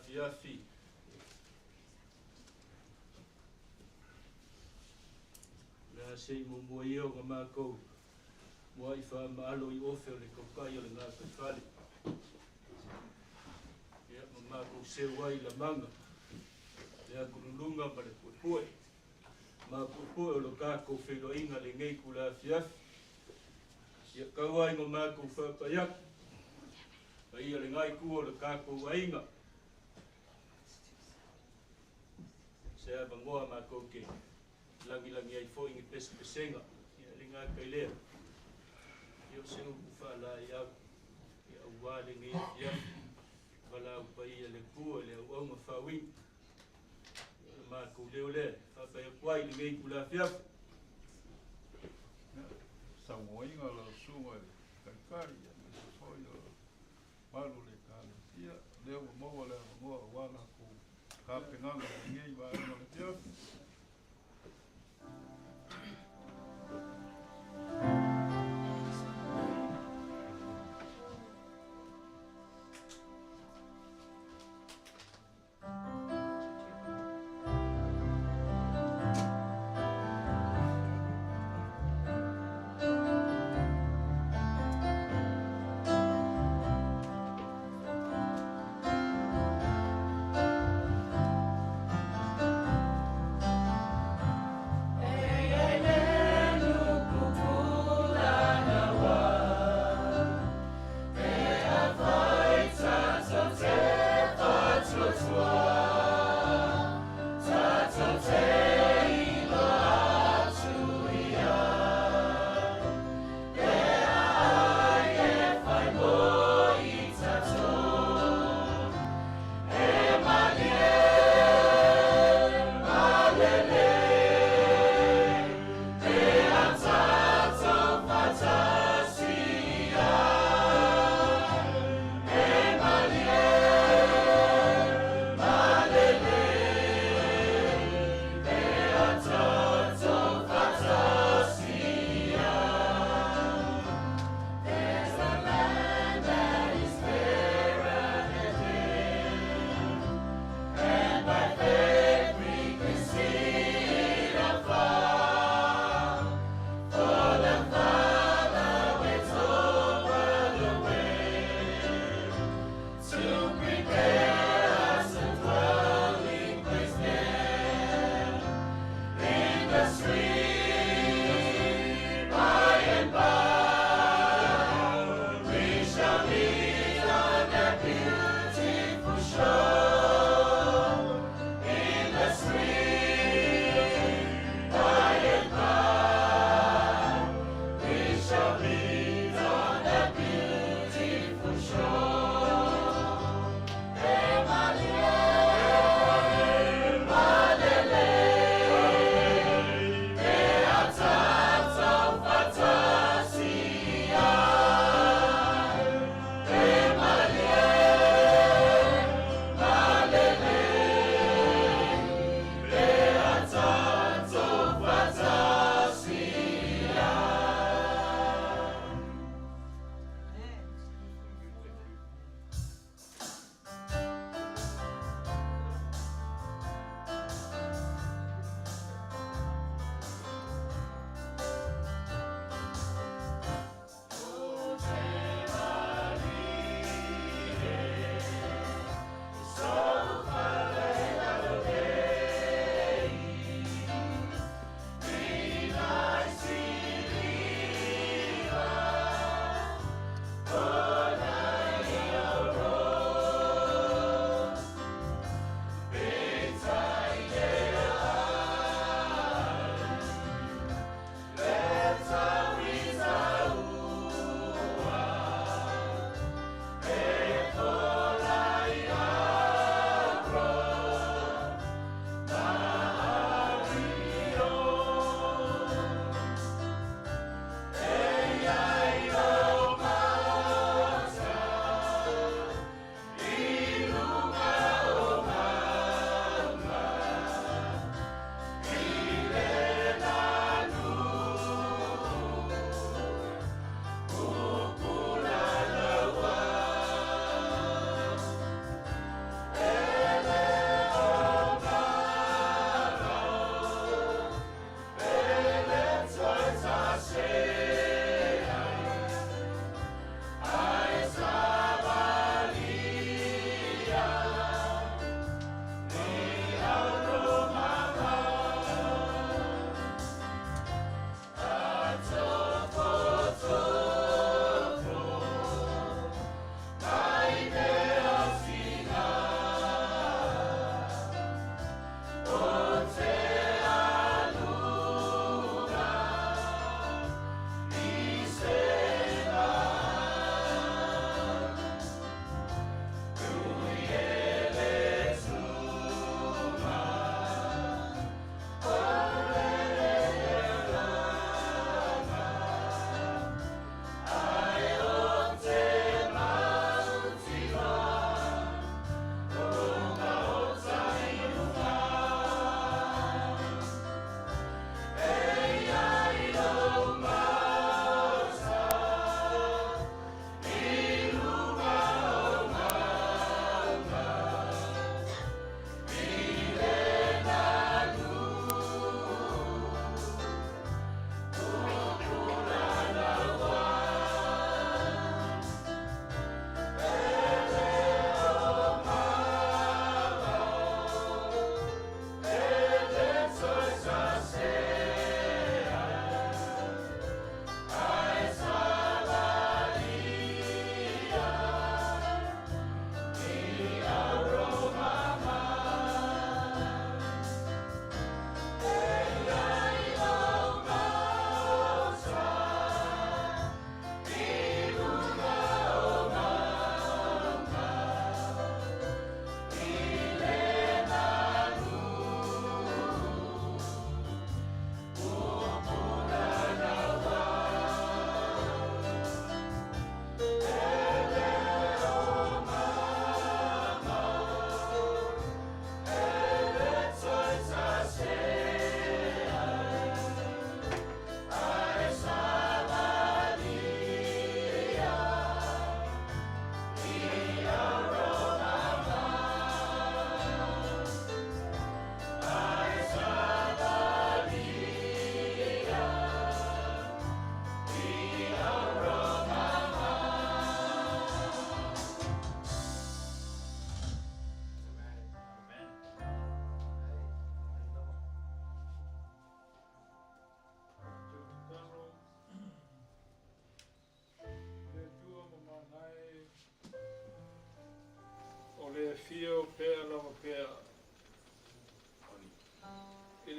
Fiafi. La sei mo mo ia o mākou mo ai wha maalo i ofe o le kaukai o le ngā whale. Ia ma mākou seu ai la manga. Le akululunga ma le puepue. Ma puepue o lo kākou whailoinga le ngei kula fiafi. Ia kauai mo mākou whapayak. Ma ia le ngai kua o le kākou ainga. Se a vangoa mākou ke langi langi ai foi ngi pese pesenga ia le ngā kai lea. Ia o se upu whaala i au. Ia au wā le ngi ia wala au pai ia le kua le au aunga whawingi. Ia le mākou leo lea. Whapai a kuai le ngei kula fiafi. Sauoinga la sunga le kaikai ia me se foi o malu le kalesia. Lea ua maua le avanoa aua lakou tapenaga o lenei vaega o le afiafi.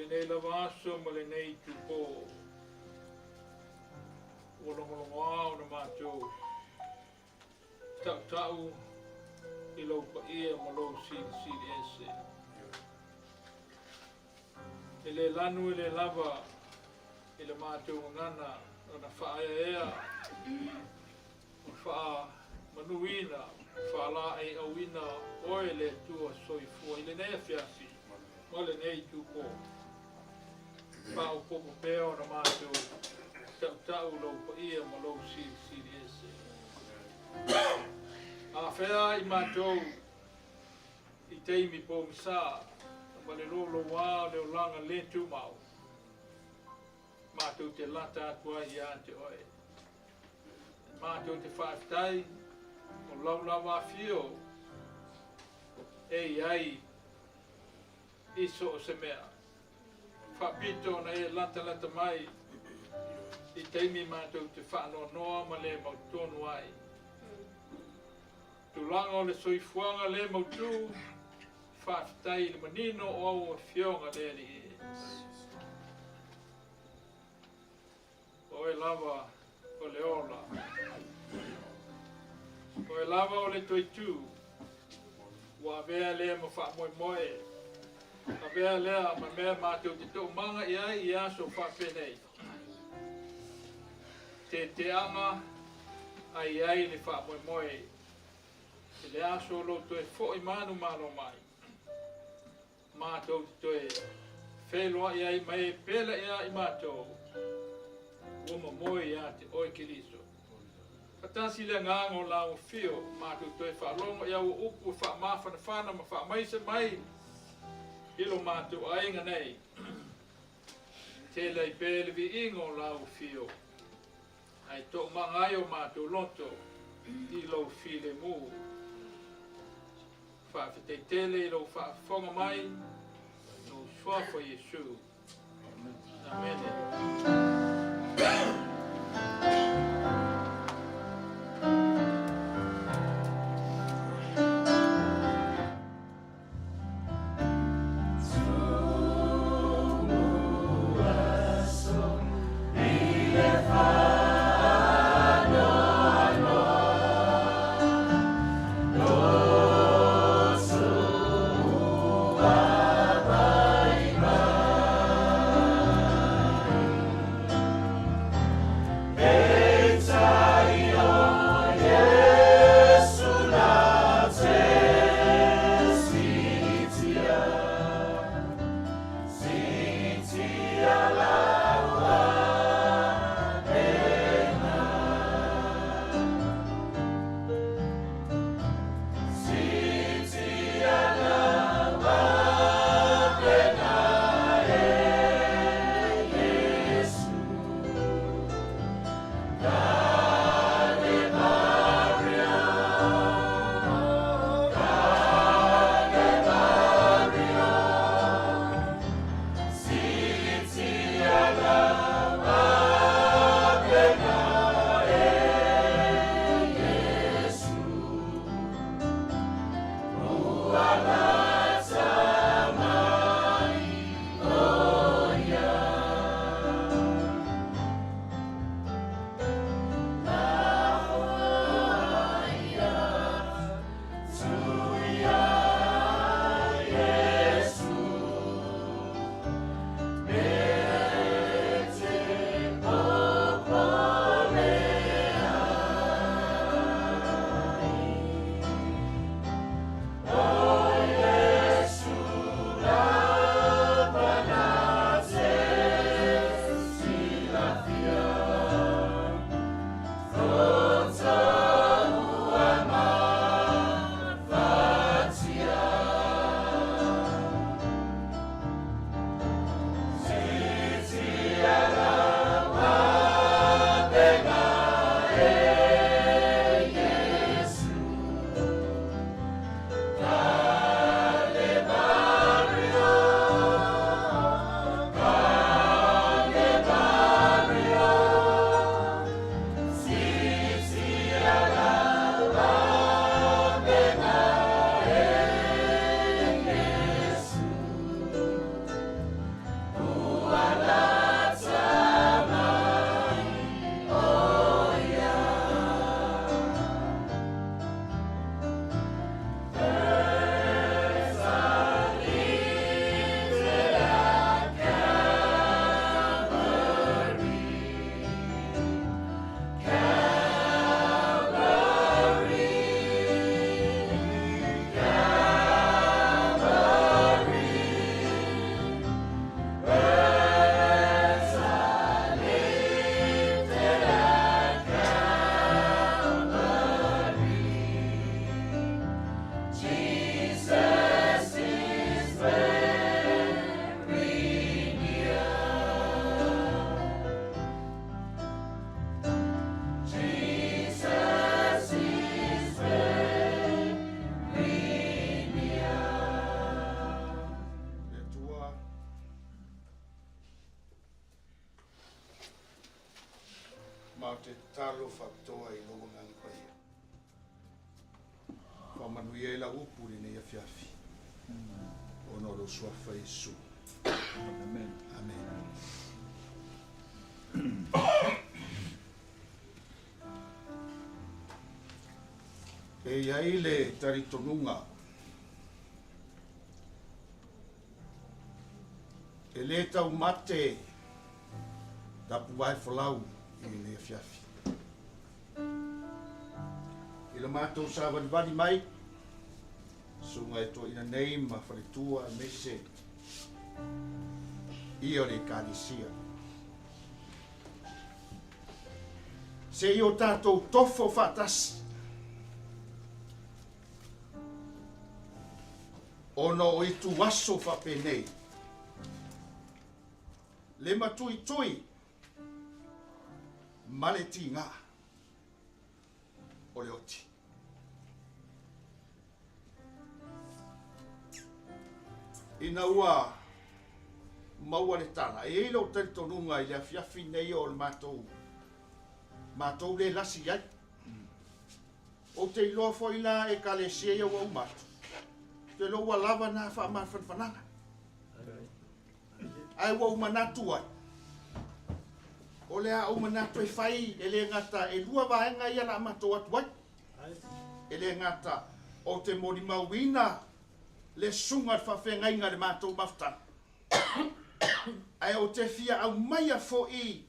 lenei lava aso ma lenei itupo, ua logologoa ona matou tautau i lou paia ma lou silisili ese. E le lanu e le lava i le matou gagana ona faaeaea ma faamanuina, faalaeiauina oe le Atua soifua i lenei afiafi ma lenei itupo. Faaopoopo pea ona matou tautau lou paia ma lou silisili ese. Afea i matou i taimi pogisa ma le louloua o le olaga le tumau, matou te lata atu ai ia te oe. Matou te faafetai o lau lava afio e i ai i so o se mea. Faapito ona e latalata mai i taimi matou te faanoanoa ma le mautonu ai. Tulaga o le soifuaga le mautu, faafetai i le manino o au afioga le Alii e. O oe lava o le ola. O oe lava o le toitu. Ua avea lea ma faamoemoe. Avea lea ma mea matou te toomaga i ai i aso faapenei. Teteaga ai ai le faamoemoe. I le aso o lou toe foi manumalo mai. Matou te toe feloai ai ma e pele ia i matou. Ua mamoe ia te oe Keriso. Faatasi le agaga o lau afio, matou toe faalogo i au upu e faamafanafana ma faamaise mai i lo matou aiga nei. Tele ai pea le viiga o lau afio, ae toomaga ai o matou loto i lou filemu. Faafetai tele i lou faafofoga mai, lou suafa Iesu. Amene. Ae ou te tatalo faapitoa i lou Agaga Paia. Faamanuia ai lau upu i lenei afiafi, ona o lou Suafa Iesu. Amen. Amen. E i ai le talitonuga e lē taumate tapuvae folau i lenei afiafi. I le matou savalivali mai, susuga e toeaina nei ma faletua aemaise ia o le Ekalesia. Se i o tatou tofo faatasi ona o ituaso faapenei, le matuitui ma le tiga o le oti. Ina ua maua le tala, e i ai lou talitonuga i le afiafi nei o le matou, matou le lasi i ai. Ou te iloa foi la Ekalesia ia ua uma atu, ou te iloa ua lava na faamafanafanaga. Ae ua ou manatu ai, o le a ou manatu e fai e le gata e lua vaega ia la matou atu ai. E le gata ou te molimauina le susuga i le faafeagaiga i le matou mafutaga, ae ou te fia aumaia foi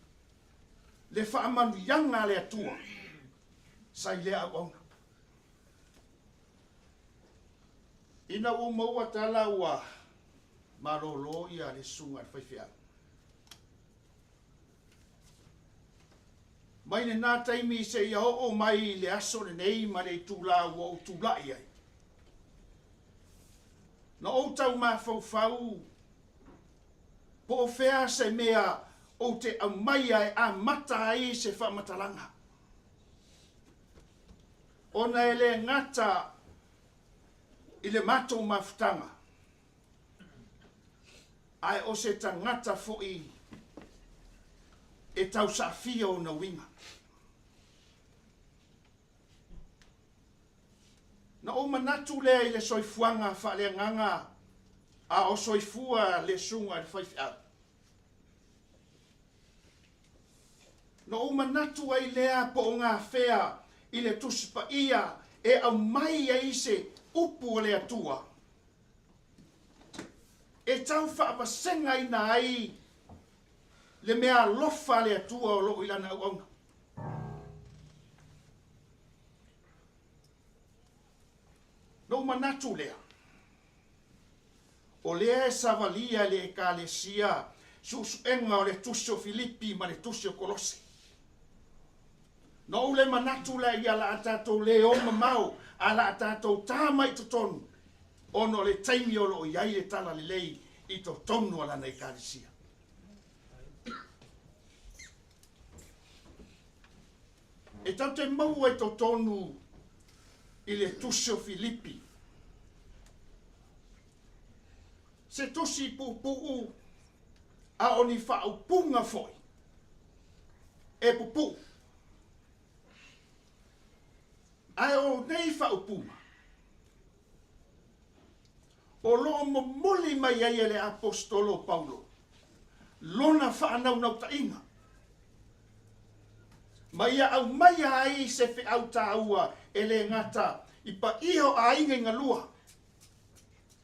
le faamanuiaga a le Atua sa i lea auauna. Ina ua ou maua tala ua malolo ia le susuga i le faifeau. Mai lena taimi seia oo mai i le aso lenei ma le itula ua ou tulai ai, na ou tau mafaufau po o fea se mea ou te aumaia e amata ai se faamatalaga. Ona e le gata i le matou mafutaga, ae o se tagata foi e tausaafia ona uiga. Na ou manatu lea i le soifuaga faaleagaga a o soifua le susuga i le faifeau. Na ou manatu ai lea po o gafea i le Tusi Paia e aumai ai se upu a le Atua e tau faavasegaina ai le meaalofa a le Atua o lo o i Lana auauna. Na ou manatu lea, o lea e savalia e le Ekalesia suesuega o le Tusi o Filipi ma le Tusi o Kolose. Na ou le manatu lea ia la a tatou le o mamao, a la a tatou ta mai i totonu, ona o le taimi o lo o i ai le Talalelei i totonu o lana Ekalesia. E tatou te maua i totonu i le Tusi o Filipi, se tusi puupuu a o ni faaupuga foi e pupuu. Ae o nei faaupuga, o lo o momoli mai ai e le Aposetolo o Paulo lona faanaunautaiga, ma ia aumaia ai se feau taua e le gata i paia o aiga i galua,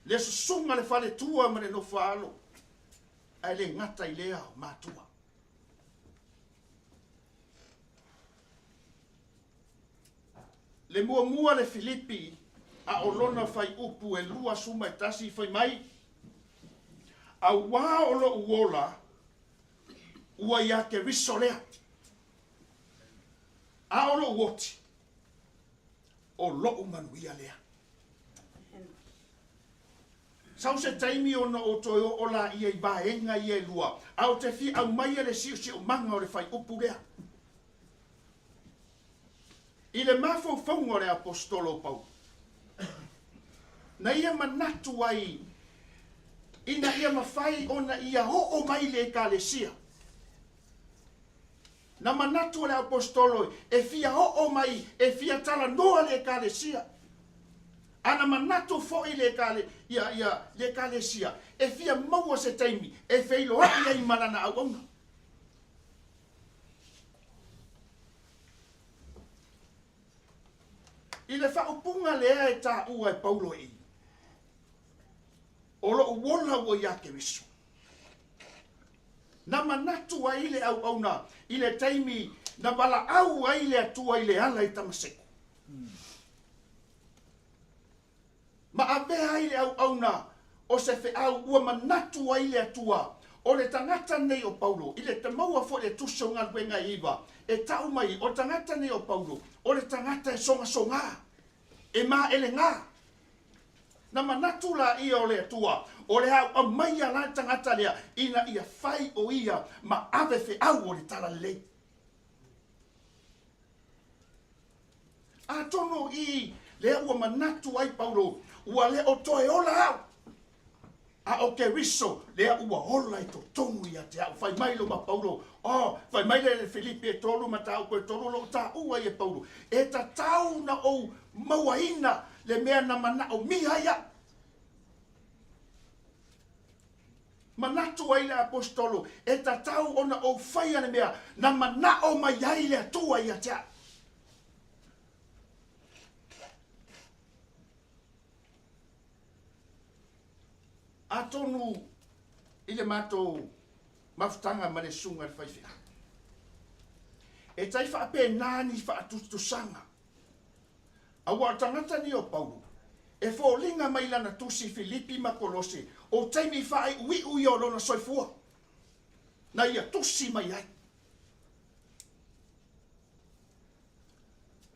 le susuga le faletua ma le nofoaalo, ae le gata i lea o matua. Le muamua le Filipi a o lona faiupu e 21 fai mai, Auā o loʻu ola ua iā Keriso lea, a o loʻu oti, o loʻu manuia lea. Sau se taimi ona ou toe oo laia i vaega ia e lua, a ou te fia aumaia le siosiomaga o le faiupu lea. I le mafaufauga o le Aposetolo o Paulo, na ia manatu ai ina ia mafai ona ia oo mai i le Ekalesia. Na manatu le aposetolo e fia oo mai e fia talanoa le Ekalesia. A na manatu foi le ekale, ia, ia, le Ekalesia e fia maua se taimi e feiloai ai ma lana auauna. I le faaupuga lea e taua e Paulo i i, O lou ola ua iā Keriso. Na manatu ai le auauna i le taimi na valaau ai le Atua i le ala i Tamaseko. Ma avea ai le auauna o se feau ua manatu ai le Atua, o le tagata nei o Paulo, i le maua foi le Tusi o Galuega e 9, e tau mai, o le tagata nei o Paulo, o le tagata e sogasogā, e maelegā. Na manatu laia o le Atua, o le a aumaia la le tagata lea, ina ia fai o ia ma ave feau o le Talalelei. Atonu i lea ua manatu ai Paulo, ua le o toe ola au, a o Keriso lea ua ola i totonu ia te au. Fai mai loma Paulo, oh, fai mai le Filipi e 3 mataupu e 3 o lo o taua ai e Paulo, e tatau na ou mauaina le mea na manaomia ai au. Manatu ai le Aposetolo, e tatau ona ou faia le mea na manao mai ai le Atua ia te au. Atonu i le matou mafutaga ma le susuga i le faifeau, e tai faapena ni faatusatusaga. Aua o le tagata nei o Paulo, e foliga mai lana tusi i Filipi ma Kolose, o taimi faaiuiu ia o lona soifua, na ia tusi mai ai.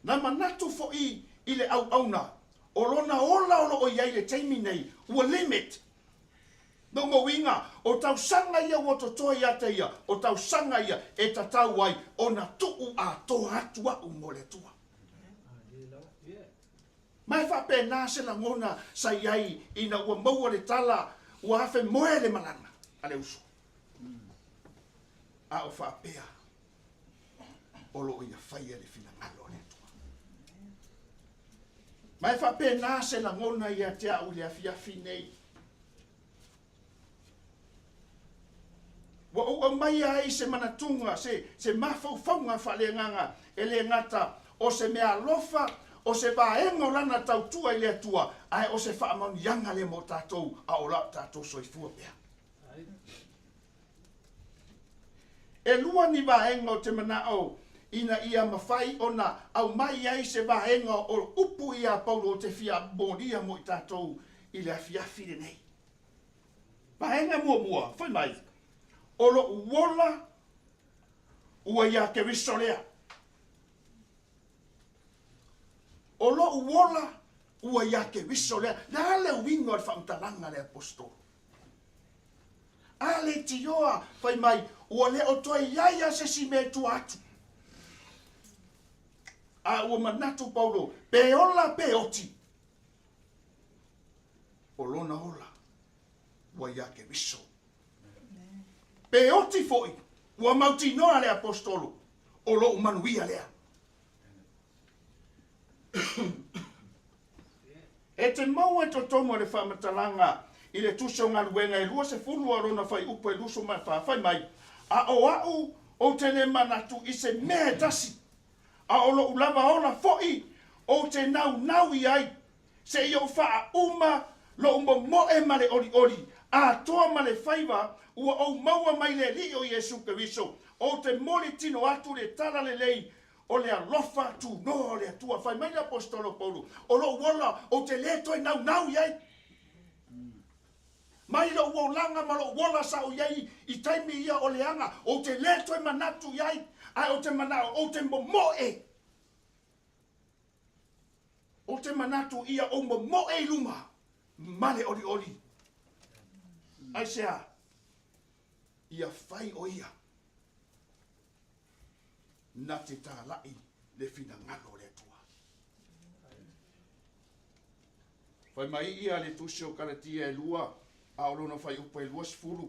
Na manatu foi i le auauna, o lona ola o lo o i ai i le taimi nei, ua limit. Lona uiga, o tausaga ia ua totoe ia te ia, o tausaga ia e tatau ai ona tuu atoa atu au mo le Atua. Ma e faapena se lagona sa i ai ina ua maua le tala ua afemoe le malaga a le uso. A o faapea o lo o ia faia le finagalo o le Atua. Ma e faapena se lagona ia te au i le afiafi nei. Ua ou aumaia ai se manatuga, se, se mafaufauga faaleagaga, e le gata o se meaalofa, o se vaega o lana tautua i le Atua, ae o se faamanuiaga lea mo tatou a o la o tatou soifua pea. E lua ni vaega o te manao ina ia mafai ona aumai ai se vaega o upu ia Paulo o te fia molia mo i tatou i le afiafi lenei. Vaega muamua, fai mai, o lou ola ua iā Keriso lea. O lou ola ua iā Keriso lea. Le a le uiga o le faamatalaga a le Aposetolo? A le tioa, fai mai, ua le o toe i ai a se isi mea i tua atu. A ua manatu Paulo, pe ola pe oti, o lona ola ua iā Keriso. Pe oti foi, ua mautinoa le Aposetolo, o lou manuia lea. E te maua i totonu o le faamatalaga i le Tusi o Galuega e 20 a lona fuaiupu e 24, fai mai, A o au ou te le manatu i se mea e tasi, a o lou lava ola foi ou te naunau i ai, seia ou faauma lou momoe ma le olioli, atoa ma le faiva ua ou maua mai le Alii o Iesu Keriso, ou te moli tino atu le tala lelei o le alofa tunoa o le Atua. Fai mai le Aposetolo Paulo, O lou ola ou te lē toe naunau i ai. Mai lou olaga ma lou ola sa ou i ai i taimi ia o leaga, ou te lē toe manatu i ai, ae ou te manao ou te momoe. Ou te manatu ia ou momoe i luma ma le olioli. Aisea? Ia fai o ia na te tālaʻi le finagalo o le Atua. Fai mai ia le Tusi o Kalatia e 2, a o lona fuaiupu e 20.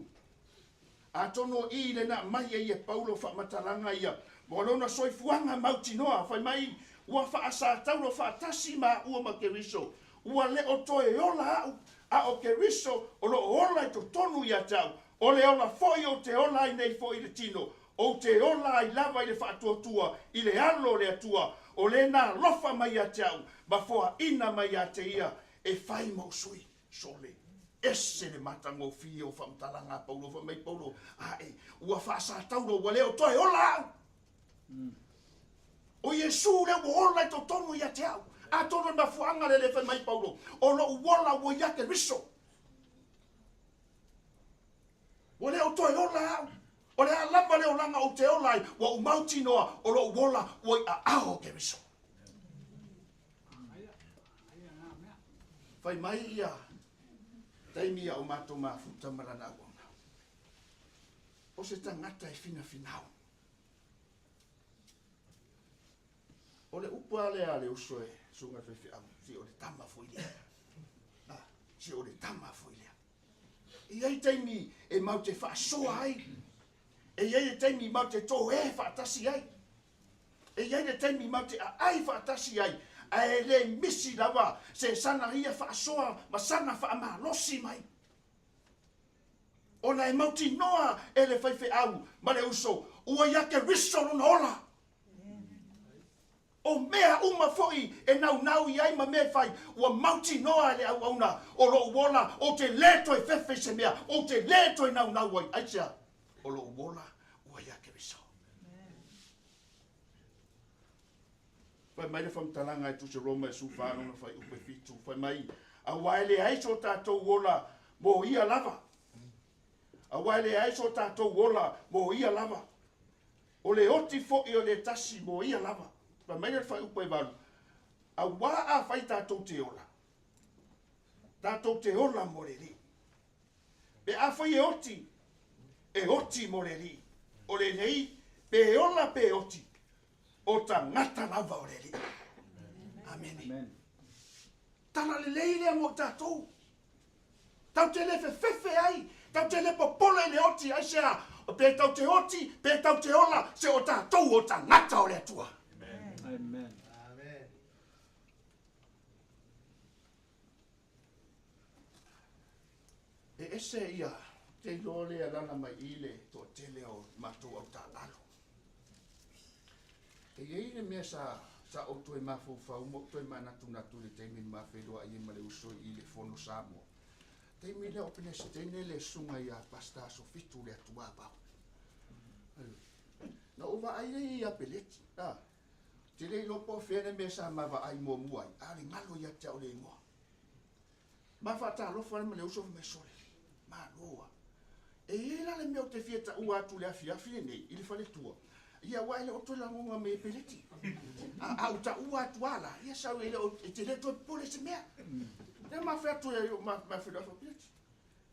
Atonu o i lena aumai ai e Paulo faamatalaga ia mo lona soifuaga mautinoa, fai mai, Ua faasatauro faatasi maua ma Keriso, ua le o toe ola au, a o Keriso o lo o ola i totonu ia te au, o le ola foi ou te ola ai nei foi i le tino, ou te ola ai lava i le faatuatua i le alo o le Atua, o lena alofa mai ia te au ma foaina mai ia te ia e fai mou sui. Sole, ese le matagofie o faamatalaga a Paulo, fai mai Paulo, Ae, ua faasatauro, ua le o toe ola au. O Iesu lea ua ola i totonu ia te au. Atonu o le mafuaaga lea le fai mai Paulo, o lou ola ua ia Keriso. Ua le o toe ola au. O le a lava le olaga ou te ola ai, ua ou mautinoa o lou ola ua i aao o Keriso. Fai mai ia taimi a o matou mafuta ma lana auauna. O se tagata e finafinau. O le upu a lea a le uso e susuga i le faifeau, se o le tama foi lea. Ah, se o le tama foi lea. E i ai taimi e mau te faasoa ai. E i ai le taimi mau te toē faatasi ai. E i ai le taimi mau te aai faatasi ai, ae le misi lava se sana ia faasoa ma sana faamalosi mai. Ona e mautinoa e le faifeau ma le uso, ua ia Keriso lona ola. O mea uma foi e naunau i ai ma mea e fai, ua mautinoa e le auauna, o lou ola, ou te lē toe fefe i se mea, ou te lē toe naunau ai. Aisea? O lou ola ua ia Keriso. Fai mai le faamatalaga e tusa Roma e 14 lona fuaiupu e 7, fai mai, Aua e leai so tatou ola mo ia lava. Aua e leai so tatou ola mo ia lava. O le oti foi o le tasi mo ia lava. Fai mai le fuaiupu e 8, Aua afai tatou te ola, tatou te ola mo le Alii. Pe afai e oti, e oti mo le Alii. O lenei, pe ola pe oti, o tagata lava o le Alii. Amene. Amen. Tala lelei lea mo i tatou. Tau te le fefefe ai, tau te le popole i le oti, aisea, pe tau te oti, pe tau te ola, se o tatou o tagata o le Atua. Amen. Amen. E ese ia te iloa lea lana mai i le toatele o matou au taaalo. E i ai le mea sa sa ou toe mafaufau ma ou toe manatunatu i le taimi na ma feiloai ai ma le uso i le Fono Samoa. Taimi lea o Penesetene le susuga ia Pastor Asofitu le Atua Pau. Na ou vaai lea ia Peleti. Ah, te le iloa po o fea le mea sa ma vaai muamua ai, a o le galo ia te au le igoa. Ma faatalofa ai ma le uso fai mai, Sole, malo a. E i ai la le mea ou te fia taua atu i le afiafi lenei i le faletua, ia aua e le o toe lagoga mai e Peleti. A, a ou taua atu a la, ia sau e le o, e te le toe popole i se mea. Ia ma fai atu e, ma, ma feiloai fai Peleti.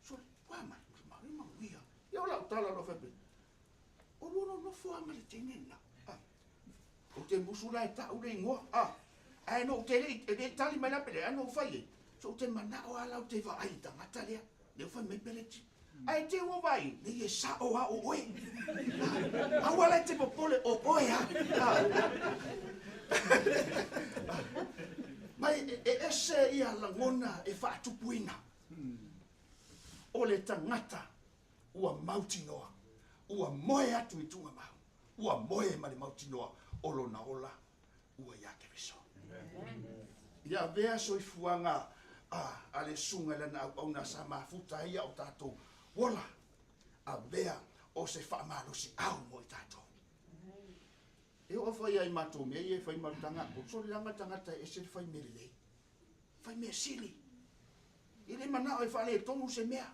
Sole, ua mai, ma, manuia. Ia o lau tala loa fai Peleti. O lua nonofo a ma le teine lena. Ah. Ou te musu la e ta'u le igoa, a, ae no ou te le i, e le i tali mai la Pele, ae na ou fai ai, so ou te mana'o a la ou te vaai i tagata lea, lea ua fai mai Peleti. Ae te ua vaai, nei e sa'o a o oe. Aua la e te popole, o oe a. Ma e, e ese ia lagona e faatupuina. O le tagata ua mautinoa, ua moe atu i tugamau. Ua moe ma le mautinoa o lona ola ua iā Keriso. Ia avea soifuaga a, a le susuga i lana auauna sa mafuta ai a o tatou ola, avea o se faamalosiau mo i tatou. E oo foi ia i matou mea ia e fai ma le tagata, sole leaga le tagata e ese le fai mea lelei, fai mea sili. E le manao e faaletonu se mea.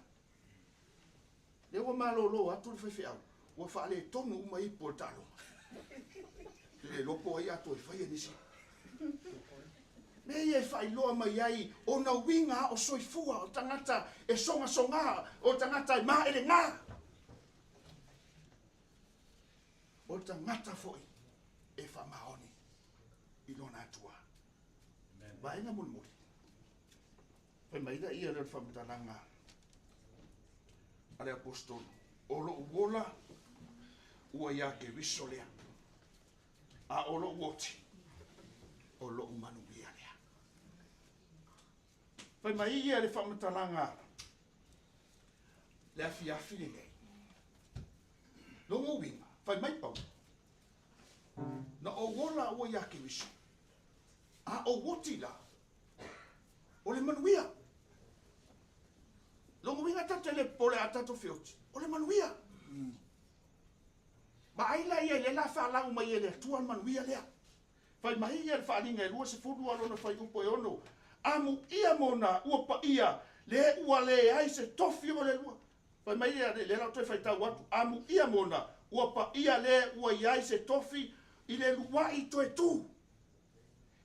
Lea ua malolo atu le faifeau, ua faaletonu uma ipu o le taaloga. Te le iloa po o ai a toe faia nisi. Mea ia e faailoa mai ai ona uiga o soifua o tagata e sogasoga, o tagata e maelega. O tagata foi e faamaoni i lona Atua. Vaega mulimuli. Fai mai la ia lea o le faamatalaga a le Aposetolo. O loʻu ola ua iā Keriso lea, a ʻo loʻu oti, o loʻu manuia lea. Fai mai ia le faamatalaga le afiafi lenei. Lona uiga, fai mai Paulo, na ou ola ua iā Keriso, a ou oti la, o le manuia. Lona uiga tatou te le popole a tatou feoti, o le manuia. Vaai la ia i le la faalau mai e le Atua le manuia lea. Fai mai ia le faaaliga e 20 a lona fuaiupu e 6, Amuia mona ua paia le ua leai se tofi o le lua. Fai mai ia, lea la ou toe faitau atu, Amuia mona ua paia le ua i ai se tofi i le luaʻi toe tu.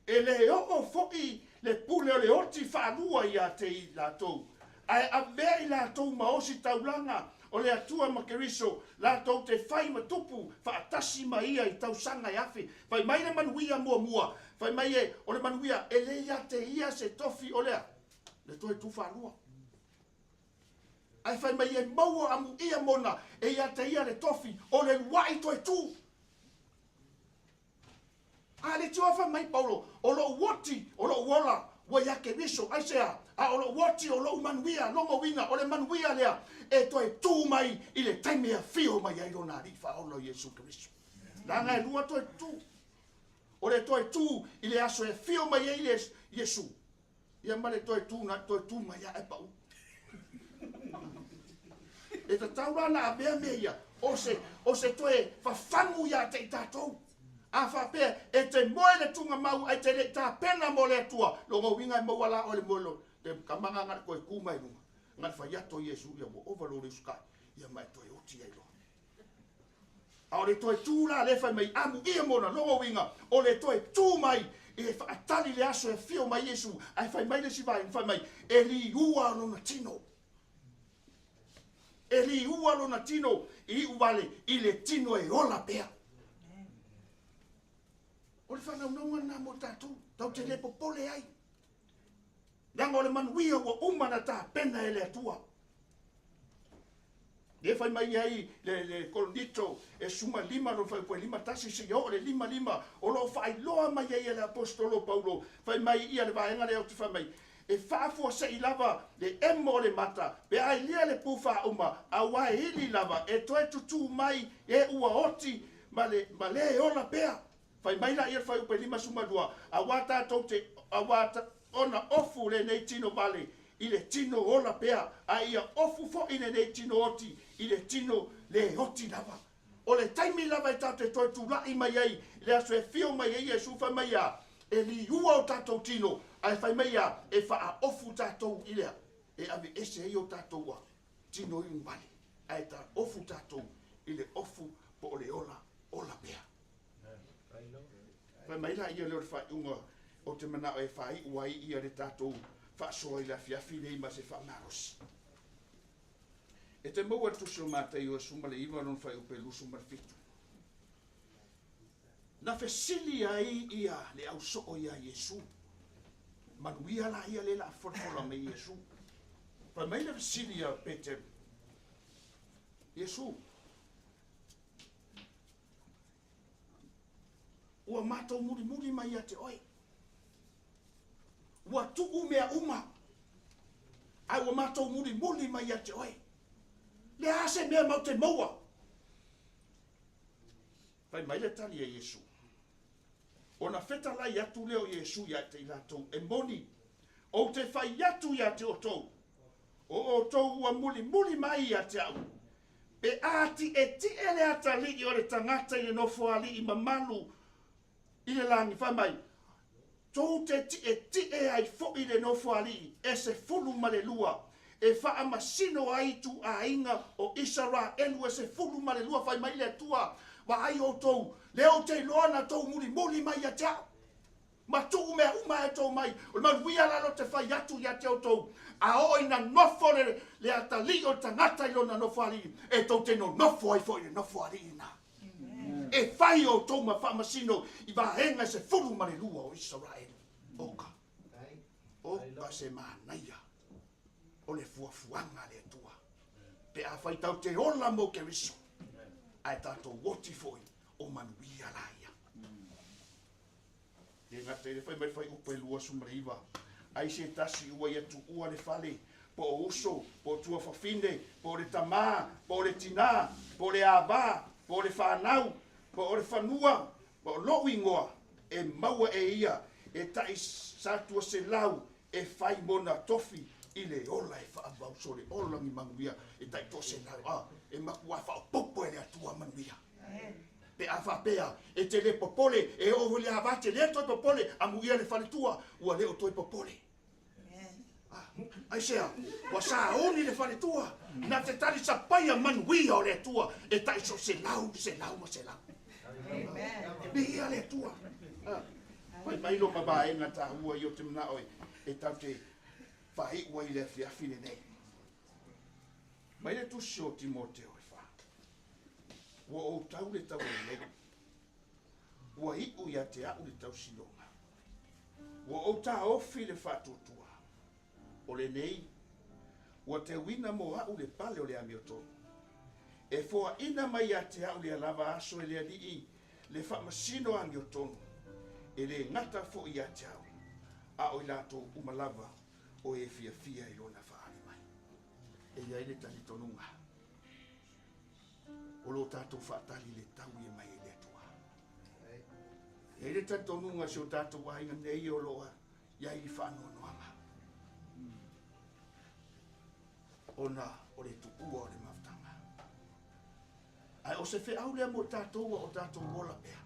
E le oo foi le pule o le oti faalua ia te i latou, ae avea i latou ma ositaulaga o le Atua ma Keriso, latou te fai ma tupu faatasi ma Ia i tausaga e afe. Fai mai le manuia muamua, fai mai e, o le manuia, e le ia te ia se tofi o lea, le toe tu faalua. Ae fai mai e maua amuia mona, e ia te ia le tofi o le luaʻi toe tu. A le tio fai mai Paulo, o loʻu oti, o loʻu ola, ua iā Keriso, aisea? A o loʻu oti, o loʻu manuia, lona uiga, o le manuia lea e toe tu mai i le taimi e afio mai ai lona Alii Faaola o Iesu Keriso. Leaga e lua toe tu. O le toe tu i le aso e afio mai ai le Iesu, ia ma le toe tu na toe tu mai ae pau. E tatau la na avea mea ia o se, o se toe fafagu ia te i tatou. A faapea e te moe le tugamau ae te le i tapena mo le Atua, lona uiga e maua la oe le moe lo te kamaga na le toe tu mai luga. Na le fai atu o Iesu ia ua ova lou le usukai, ia ma e toe oti ai loa. A o le toe tu la lea e fai mai, amuia mona, lona uiga, o le toe tu mai e faatali le aso e afio mai Iesu, ae fai mai le isi vaega, fai mai, e liua lona tino. E liua lona tino i iu vale i le tino e ola pea. O le faanaunauga lena mo tatou, tatou te le popole ai. Leaga o le manuia ua uma na tapena e le Atua. Lea fai mai ai le, le Korinito e 15 lona fuaiupu e 51 seia oo le 55, o lo o faailoa mai ai e le Aposetolo Paulo, fai mai ia le vaega lea ou te fai mai, e faafuasei lava le emo o le mata, pe a ilia le pu faauma, aua e ili lava, e toe tutū mai e ua oti ma le, ma le ola pea. Fai mai laia le fuaiupu e 52, aua tatou te, aua ta, ona ofu lenei tino vale i le tino ola pea, a ia ofu foi lenei tino oti i le tino le oti lava. O le taimi lava e tatou te toe tulaʻi mai ai i le aso e afio mai ai Iesu, fai mai ia, e liua o tatou tino, ae fai mai ia, e faaofu tatou i le, e aveese ai o tatou tino iu vale, ae ta ofu tatou i le ofu po o le ola, ola pea. Fai mai laia lea o le faaiuga ou te manao e faaiu ai ia le tatou faasoa i le afiafi nei ma se faamalosi. E te maua le tusi o Mataio e 19 lona fuaiupu e 27. Na fesili ai ia le ausoo iā Iesu. Manuia la ia le la folafola mai Iesu. Fai mai le fesili a Peteru. Iesu, Ua matou mulimuli mai ia te oe. Ua tuu mea uma, ae ua matou mulimuli mai ia te oe. Le a se mea mau te maua? Fai mai le tali a Iesu. Ona fetalai atu lea o Iesu ia te i latou, e moni, ou te fai atu ia te outou, o outou ua mulimuli mai ia te au, pe a tietie le atalii o le tagata i le nofoalii mamalu i le lagi, fai mai, tou te tietie ai foi i le nofoalii e 12, e faamasino ai ituaiga o Isaraelu e 12. Fai mai le Atua, vaai outou, lea ou te iloa na tou mulimuli mai ia te au, ma tuu mea uma e tou mai. O le manuia la lea ou te fai atu ia te outou, a oo ina nofo le, le atalii o le tagata i lona nofoalii, e tou te nonofo ai foi i le nofoalii lena. E fai outou ma faamasino i vaega e 12 o Isaraelu. Oka, oka se manaia o le fuafuaga a le Atua. Pe afai tatou te ola mo Keriso, ae tatou oti foi o manuia laia. Le gata i le fai mai le fuaiupu e 29, ai se tasi ua ia tuua le fale, po o uso, po o tuafafine, po o le tamā, po o le tinā, po o le avā, po o le fanau, po o le fanua, po o lo'u igoa, e maua e ia e ta'i 100 e fai mona tofi i le ola e fa'aavau so le ola ni manuia e ta'i 100 a e matuā fa'aopoopo e le Atua manuia. Pe a fa'apea e te lē popole e oo foi le avā te lē toe popole amuia le faletua ua lē o toe popole. Aisea? Ua sauni le faletua na te talisapaia manuia o le Atua e ta'i so selau, selau ma selau. Viia le Atua. Fai mai lo mavaega tāua i o te mana'o e tau te faai'u ai le afiafi lenei. Mai le tusi o Timoteo e 4. Ua ou tau le taulelei. Ua i'u ia te a'u le tausiloga. Ua ou taofi le fa'atuatua. O lenei, ua teuina mo a'u le pale o le amiotonu. E foa'ina mai ia te a'u lea lava aso e le Ali'i le fa'amasino amiotonu, e lē gata fo'i ia te a'u, a o i latou uma lava o e fiafia i lona fa'ali mai. E i ai le talitonuga o lo tatou fa'atali le taui e mai e le Atua. E i ai le talitonuga si o tatou aiga nei o lo'a i ai i fa'anoanoaga ona o le tu'ua o le mafutaga. Ae o se fe'au lea mo tatou a o tatou ola pea.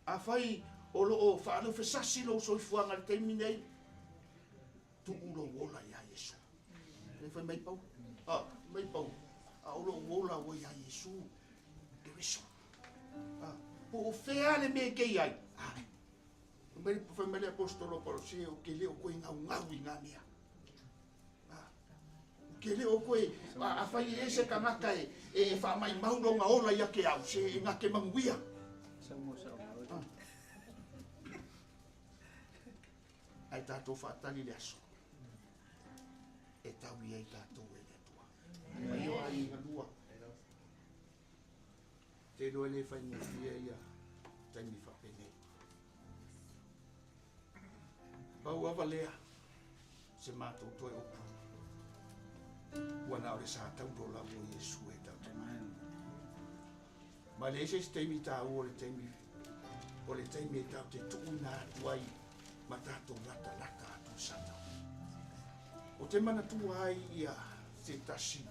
Afai o lo'o fa'aleufesasi lou soifuaga i le taimi nei, tu'u lou ola iā Iesu. Le fai mai Paulo. Ah, mai Paulo. A o lo'u ola ua iā Iesu Keriso. Ah, po o fea le mea e kei ai. Ah, fai mai le apostolo Paulo, se o ke le o koe gaugau i ngā mea. Ah, o ke le o koe, a fai e se kangaka e whaamai mau longa ola ia ke au, se e ngake manguia. Ah. Ai tātou whaatali le aso. E tau i ai tātou e le Atua. Mai o ai ngalua. Te loa le whai ngofia ia taimi whapenei. Pau ava lea se mātou toe upu. Ua na o le sa taulo lau o Iesu e tau te mai. Ma le ese se taimi tāua o le taimi e tau te tu'uina atu ai ma tātou latalata atu i sa tau. O te manatua ai ia se tasi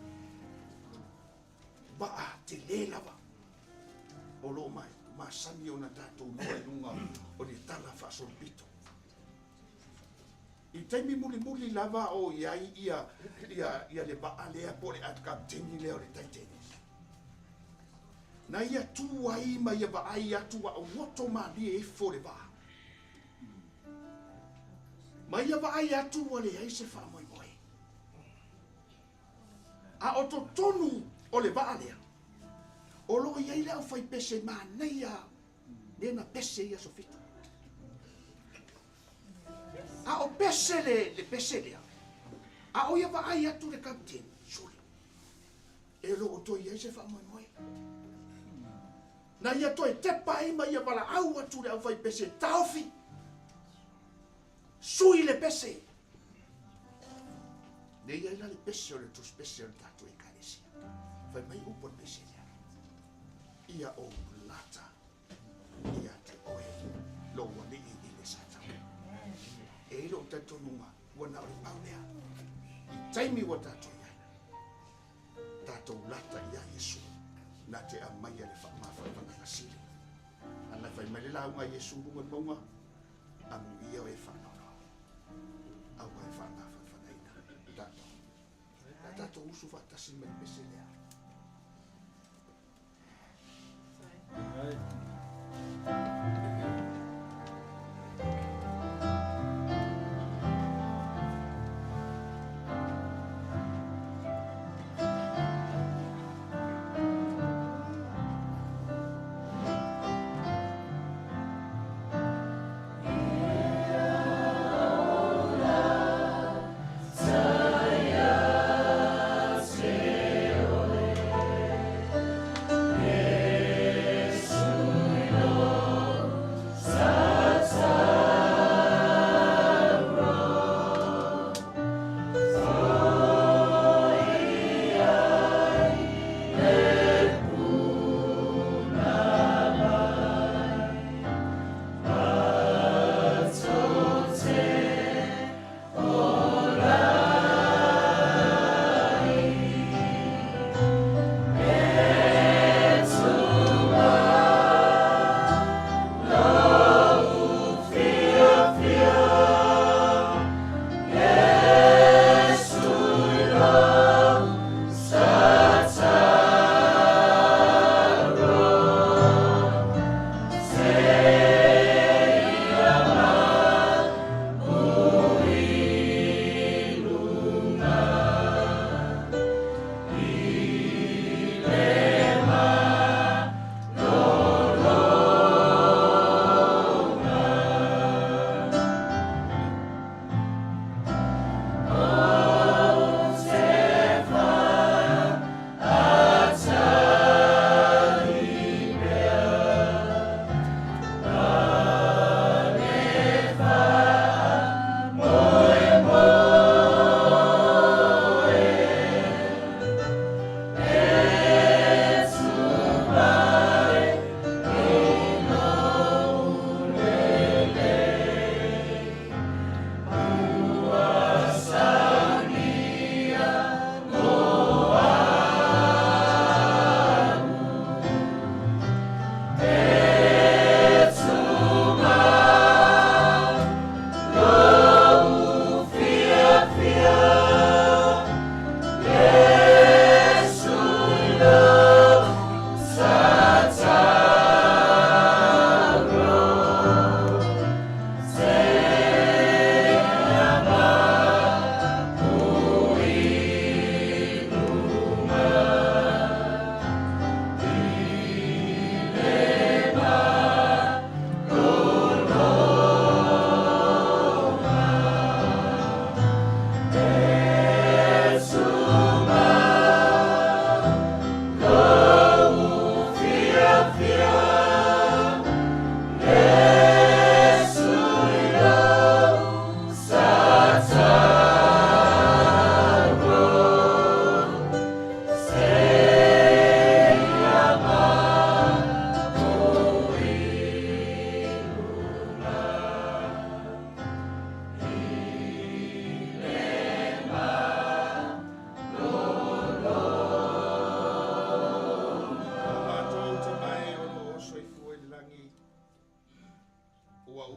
va'a telē lava o lo'o masani ona tatou iloa i luga o le tala fa'asolopito. I taimi mulimuli lava o i ai ia, ia, ia le va'a lea po o le kapiteni lea o le Titanic. Na ia tū ai ma ia va'ai atu a o goto malie ifo le va'a. Ma ia va'ai atu ua leai se fa'amoemoe. A o totonu o le va'a lea, o lo'o i ai le aufaipese manaia lea na pese i aso 7. A o pese le pese lea, a o ia va'ai atu le kapiteni, sole, e lo'o toe i ai se fa'amoemoe. Na ia toe tepa ai ma ia vala'au atu le aufaipese taofi, sui le pese. Nei ai la le pese o le tusipese o le tatou Ekalesia. Fai mai upu o le pese lea. Ia ou lata ia te oe lou ali'i i le sa tau. E i lo'u talitonuga ua na o le pau lea. I taimi ua tatou i ai. Tatou lata iā Iesu na te aumaia le fa'amafanafanaga sili. Ana fai mai le lauga a Iesu luga le mauga, amuia o e fa'anoanoa. Aua e fa'amafanafanaina tatou. A tatou usu fa'atasi mai le pese lea. Ia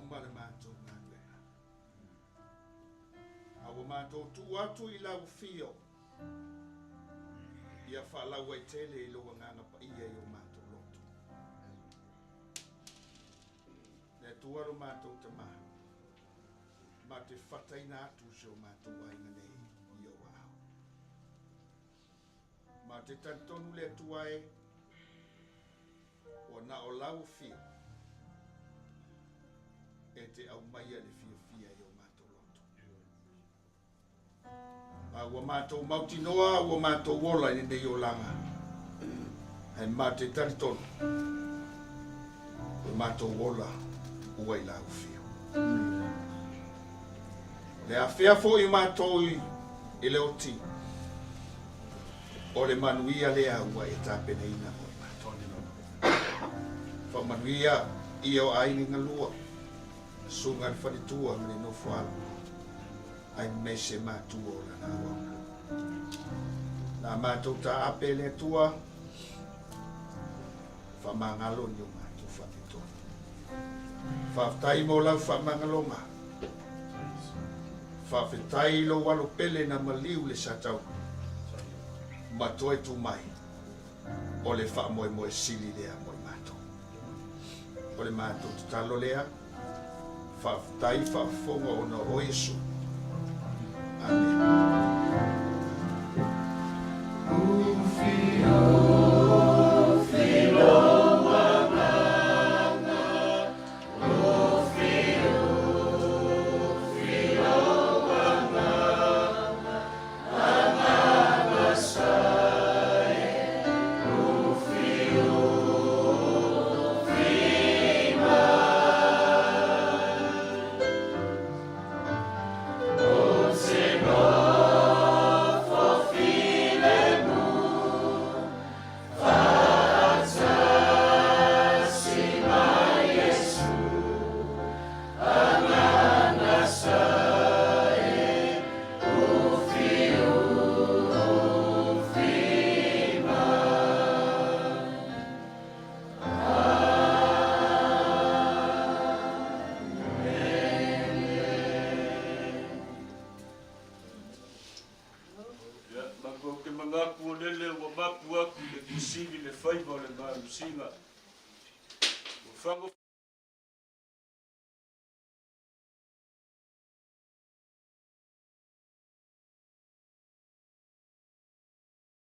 uma le matou galuega. A ua matou tuu atu i lau afio, ia faalauaitele i lou Agaga Paia i o matou loto. Le Atua lo matou Tama, ma te fataina atu si o matou aiga nei i ou aao. Ma te talitonu le Atua e, ua na o lau afio e te aumaia le fiafia i o matou loto. A ua matou mautinoa, ua matou ola i lenei olaga, ae ma te talitonu, ua matou ola ua i lau afio. O le afea foi matou i le oti, o le manuia lea ua e tapenaina mo i matou. Faamanuia ia o aiga galua, susuga le faletua ma le nofo alo, aemaise matua o lana auauna. Na matou taape le Atua, faamagalo ni o matou faapitoa. Faafetai mo lau faamagaloga. Faafetai lou alo pele na maliu le satau ma toe tu mai o le faamoemoe sili lea mo i matou. O le matou tatalo lea, faafetai faafofoga ona o Iesu. Amene. Ia, matou te manatu o lele ua mapu atu i le fesili le faiva o le malosiga. Ua fago